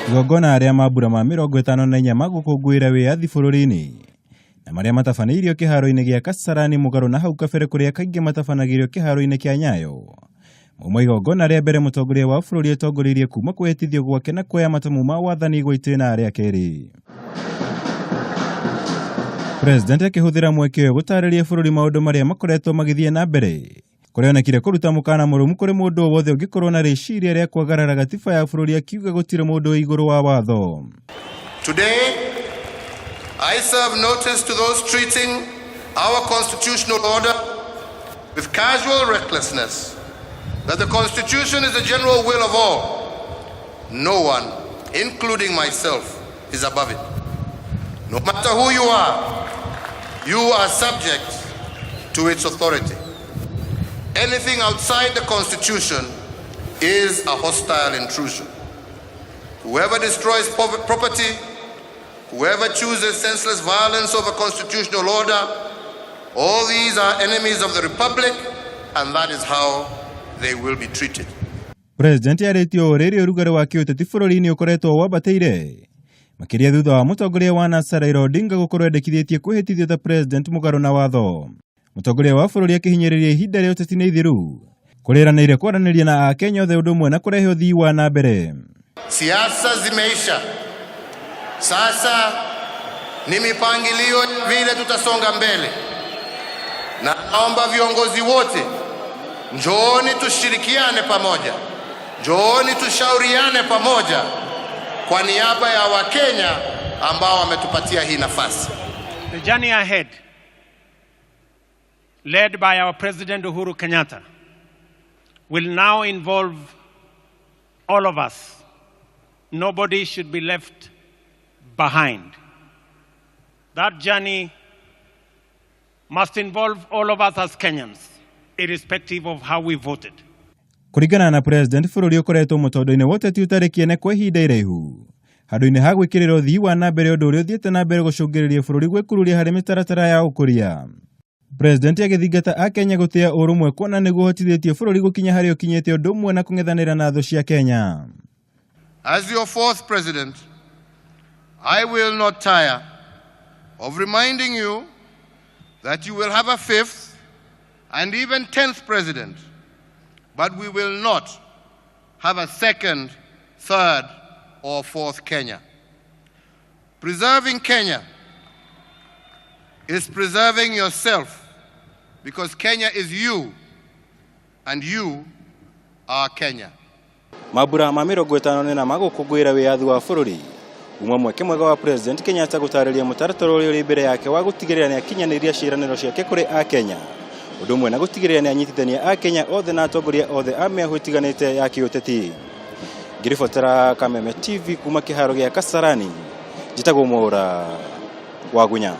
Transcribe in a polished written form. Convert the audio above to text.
Igongona rĩa mambura ma 54 ma gũkũngũĩra wĩyathi bũrũri-inĩ na marĩa matabanĩirio kĩharo-inĩ gĩa Kasarani mũgarũ na hau kabere kũrĩa kaingĩ matabanagĩrio kĩharo-inĩ kĩa Nyayo. Mauma igongona rĩa mbere mũtongoria wa bũrũri atongoreirie kuma kwĩhĩtithio gwake na kuoya matamu ma wathani gwa itĩna rĩa kerĩ. President akĩhũthĩra mweke ũyũ gũtarĩria bũrũri maũndũ marĩa makoretwo magĩthiĩ na mbere kũrĩa onekire kũruta mũkana mũrũmu kũrĩ mũndũ o wothe ũngĩkorwo na rĩciria rĩa kwagarara gatiba ya bũrũri akiuga gũtirĩ mũndũ wĩ igũrũ wa watho. Today, I serve notice to those treating our constitutional order with casual recklessness that the Constitution is the general will of all. No one, including myself, is above it. No matter who you are subject to its authority. Anything outside the Constitution is a hostile intrusion. Whoever destroys property, whoever chooses senseless violence over constitutional order, all these are enemies of the Republic, and that is how they will be treated. President arĩtie ũũ rĩrĩa ũrugarĩ wa kĩũteti bũrũri-inĩ ũkoretwo wambatĩire makĩria thutha wa mũtongoria wa NASA Raila Odinga gũkorwo endekithĩtie kwĩhĩtithio ta president mũgarũ na watho. Mũtongoria wa bũrũri akĩhinyĩrĩria ihinda rĩa ũteti nĩ ithiru kũrĩranĩire kwaranĩria na akenya othe ũndũ ũmwe na kũrehe ũthii wa na mbere. Siasa zimeisha. Sasa ni mipangilio vile tutasonga mbele, na naomba viongozi wote, njooni tushirikiane pamoja, njooni tushauriane pamoja kwa niaba ya Wakenya ambao wametupatia hii nafasi. The journey ahead, led by our President Uhuru Kenyatta, will now involve all of us. Nobody should be left behind. That journey must involve all of us as Kenyans, irrespective of how we voted. Kũringana na president bũrũri ũkoretwo mũtondo-inĩ wa ũteti ũtarĩ kĩene kwa ihinda iraihu handũ-inĩ ha gwĩkĩrĩra ũthii wa na mbere ũndũ ũrĩa ũthiĩte na mbere gũcũngĩrĩria bũrũri gwĩkururia harĩ mĩtaratara ya ũkũria. President agĩthingata akenya gũtĩa ũrũmwe kuona nĩguo ũhotithĩtie bũrũri gũkinya harĩa ũkinyĩte ũndũ ũmwe na kũng'ethanĩra na thũ cia Kenya. As your fourth president, I will not tire of reminding you that you will have a fifth and even 10th president, but we will not have a second, third, or fourth Kenya. Preserving Kenya is preserving yourself, because Kenya is you and you are Kenya. Mambura ma 54 ma gũkũngũĩra wĩyathi wa bũrũri uma mweke mwega wa President Kenyatta gũtarĩria mũtaratara ũrĩa ũrĩ mbere yake wa gũtigĩrĩra nĩ akinyanĩria ciĩranĩro ciake kũrĩ akenya ũndũ ũmwe na gũtigĩrĩra nĩ anyitithania akenya othe na atongoria othe a mĩahũ ĩtiganĩte ya kĩũteti. Ngĩribotera Kameme TV kuma kĩharo gĩa Kasarani, njĩtagwo Mwaũra Wagunya.